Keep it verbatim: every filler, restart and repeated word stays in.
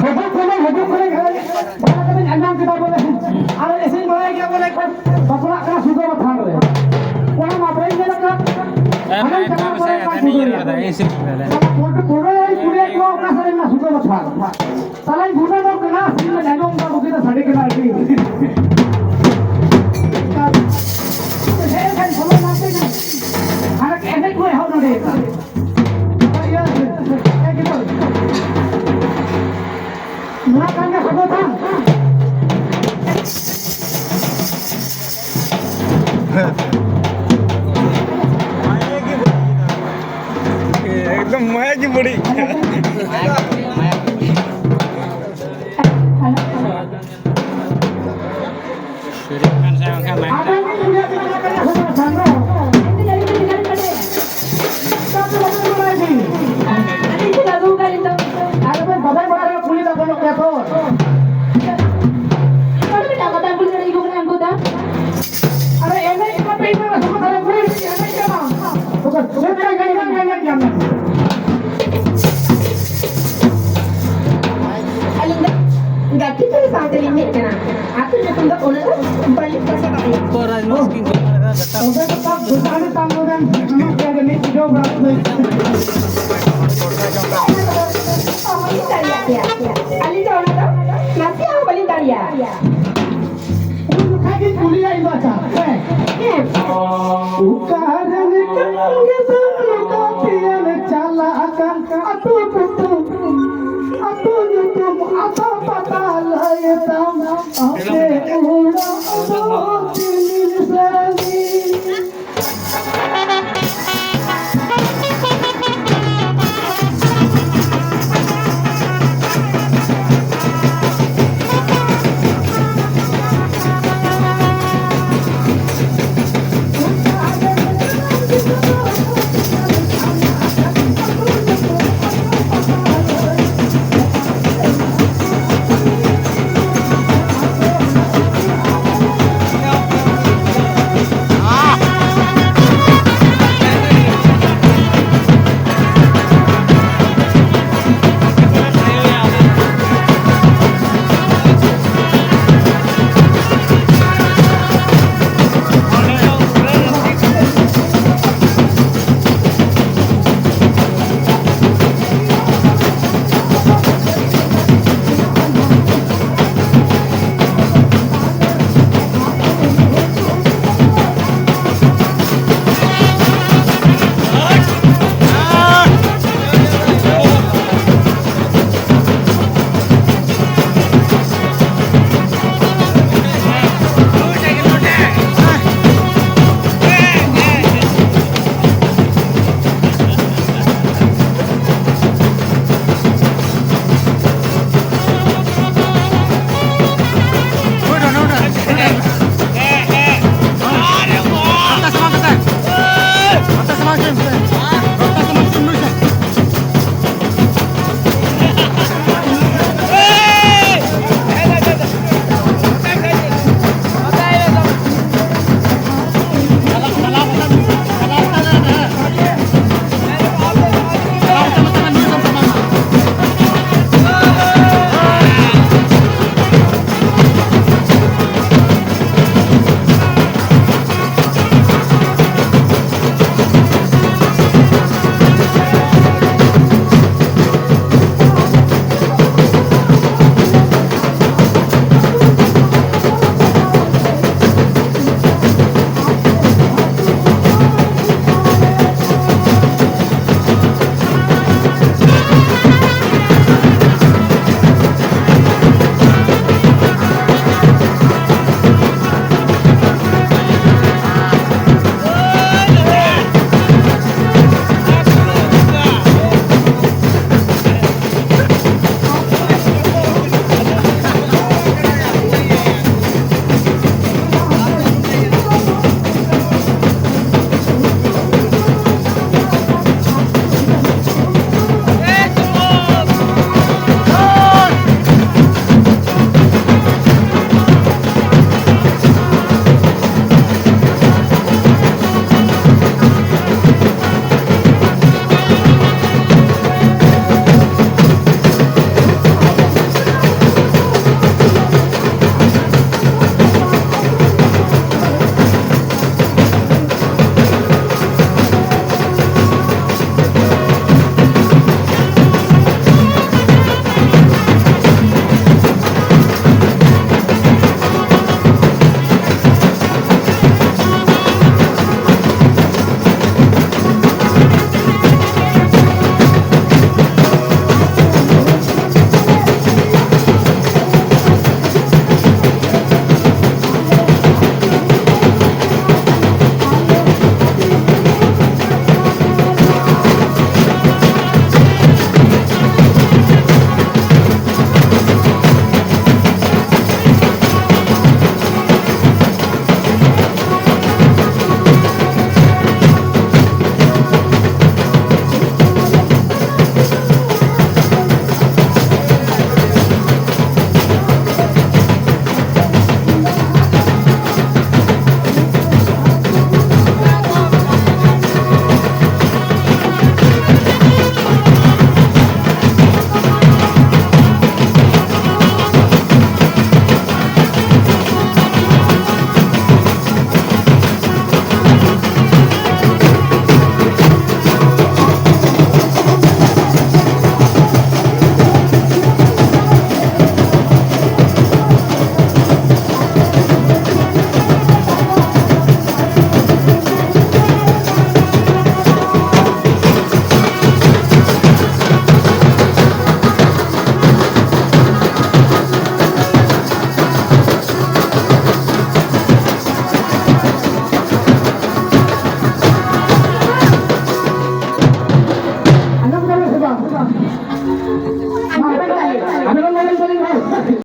ᱦᱤᱡᱩᱜ ᱠᱟᱱᱟ, ᱦᱤᱡᱩᱜ ᱠᱟᱱᱟ, ᱵᱟᱲᱟ ᱠᱟᱛᱮᱧ ᱟᱸᱡᱚᱢ ᱠᱮᱫᱟ ᱵᱚᱞᱮ, ᱟᱨ ᱤᱥᱤᱱ ᱵᱟᱲᱟᱭ ᱜᱮᱭᱟ ᱵᱚᱞᱮ ᱠᱚ ᱵᱟᱯᱞᱟᱜ ᱠᱟᱱᱟ ᱥᱩᱫᱷᱟᱹ ᱵᱟᱛᱷᱟᱱ ᱨᱮ᱾ ᱚᱱᱟ ᱢᱟ ᱵᱟᱹᱧ ᱧᱮᱞ ᱟᱠᱟᱫ᱾ ᱦᱮᱸ, ᱦᱟᱱᱮ ᱦᱮᱸ, ᱪᱟᱞᱟᱣ ᱦᱮᱸ, ᱵᱟᱲᱟᱭ ᱦᱮᱸ, ᱠᱟᱱ ᱦᱮᱸ, ᱥᱩᱫᱷᱟᱹ ᱦᱮᱸ, ᱨᱮ᱾ ᱦᱮᱸ, ᱦᱮᱸ, ᱦᱮᱸ᱾ ᱥᱟᱞᱟ ᱯᱩᱨᱟᱹ, ᱯᱩᱨᱟᱹ ᱠᱚᱲᱟ ᱠᱩᱲᱤ ᱠᱚ ᱚᱠᱟ ᱥᱮᱫ ᱨᱮ ᱢᱮᱱᱟᱜ ᱥᱩᱫᱷᱟᱹ ᱵᱟᱛᱷᱟᱱ? ᱥᱟᱞᱟᱧ ᱜᱩᱱᱟᱹᱱᱚᱜ ᱠᱟᱱᱟ, ᱥᱤᱧ ᱟᱸᱡᱚᱢ ᱫᱟ ᱵᱩᱜᱤ ᱫᱚ ᱥᱟᱰᱮ ᱠᱟᱱᱟ ᱟᱹᱰᱤ᱾ ᱦᱮᱡ ᱞᱮᱠᱷᱟᱱ ᱵᱚᱞᱚ ᱧᱟᱢ ᱛᱮ ᱦᱟᱱᱮ ᱮᱱᱮᱡ ᱠᱚ ᱮᱦᱚᱵ ᱱᱚᱰᱮ᱾ ᱱᱚᱣᱟ ᱠᱟᱱ ᱜᱮ ᱥᱚᱢᱚᱭ ᱛᱟᱢ᱾ ᱮᱠᱫᱚᱢ ᱢᱟᱭᱟ ᱜᱮ ᱵᱟᱹᱲᱤᱡ᱾ ᱥᱩᱨᱩᱜ ᱠᱟᱱ ᱥᱮ ᱵᱟᱝᱠᱷᱟᱱ ᱞᱟᱭᱤᱱ ᱨᱮ᱾ ᱟᱨᱮ ᱵᱮᱱ ᱵᱟᱰᱟᱭ ᱵᱟᱲᱟ ᱨᱮ ᱠᱩᱞᱤ ᱫᱟ ᱵᱟᱹᱱᱩᱜ ᱯᱮᱭᱟ ᱛᱚ᱾ ᱚᱠᱚᱭ ᱢᱤᱫᱴᱟᱝ ᱠᱟᱛᱷᱟ ᱠᱩᱞᱤ ᱫᱟᱲᱮ ᱟᱠᱚ ᱠᱟᱱᱟ ᱩᱱᱠᱩ ᱫᱚ? ᱟᱨᱮ ᱮᱱᱮᱡ ᱠᱟᱱᱟ ᱯᱮ ᱤᱧ ᱢᱟ ᱥᱚᱢᱚᱭ ᱫᱷᱟᱨᱮ ᱠᱩᱞᱤ ᱞᱤᱧ ᱮᱱᱮᱡ ᱠᱟᱱᱟ᱾ ᱛᱚᱵᱮ ᱪᱮᱫ ᱞᱮᱠᱟ ᱮᱱᱮᱡ ᱠᱟᱱᱟ? ᱟᱹᱞᱤᱧ ᱫᱚ ᱜᱟᱛᱮ ᱠᱚ ᱥᱟᱶ ᱛᱮᱞᱤᱧ ᱦᱮᱡ ᱠᱟᱱᱟ᱾ ᱟᱹᱛᱩ ᱧᱩᱛᱩᱢ ᱫᱚ ᱩᱱᱟᱹᱜ ᱫᱚ ᱵᱟᱹᱞᱤᱧ ᱯᱟᱥᱮ ᱫᱟᱲᱮᱭᱟᱜᱼᱟ᱾ ᱛᱚᱵᱮ ᱫᱚ ᱥᱟᱵ ᱫᱚᱥᱟᱨ ᱛᱟᱢ ᱫᱚ ᱵᱮᱱ ᱥᱮᱱᱚᱜ ᱜᱮᱭᱟ ᱡᱟᱹᱱᱤᱡ ᱵᱩᱡᱷᱟᱹᱣ ᱵᱟᱲᱟ ᱠᱚᱫᱚ᱾ ᱚᱦᱚᱞᱤᱧ ᱫᱟᱲᱮᱭᱟᱜ ᱜᱮᱭᱟ᱾ ᱟᱹᱞᱤᱧ ᱫᱚ ᱚᱱᱟ ᱫᱚ ᱱᱟᱥᱮᱭᱟᱜ ᱦᱚᱸ ᱵᱟᱹᱞᱤᱧ ᱫᱟᱲᱮᱭᱟᱜᱼᱟ᱾ ᱩᱱ ᱡᱚᱠᱷᱟ ᱜᱮ ᱠᱩᱞᱤᱭᱟ ᱤᱧ ᱵᱟᱪᱟ᱾ ᱦᱮᱸ᱾ ᱦᱮᱸ᱾ ᱚᱠᱟ ᱨᱮᱱ ᱠᱟᱱ ᱜᱮ ᱫᱚ ᱱᱚᱝᱠᱟ ᱛᱮᱭᱟᱨ ᱪᱟᱞᱟᱜ ᱠᱟᱱ ᱟᱹᱛᱩ ᱧᱩᱛᱩᱢ, ᱟᱹᱛᱩ ᱧᱩᱛᱩᱢ ᱟᱛᱟ ᱯᱟᱛᱟ ᱞᱟᱹᱭ ᱛᱟᱢ᱾ ᱟᱯᱮ ᱚᱲᱟᱜ ᱫᱚ ᱛᱤᱱ ᱥᱟᱺᱜᱤᱧ?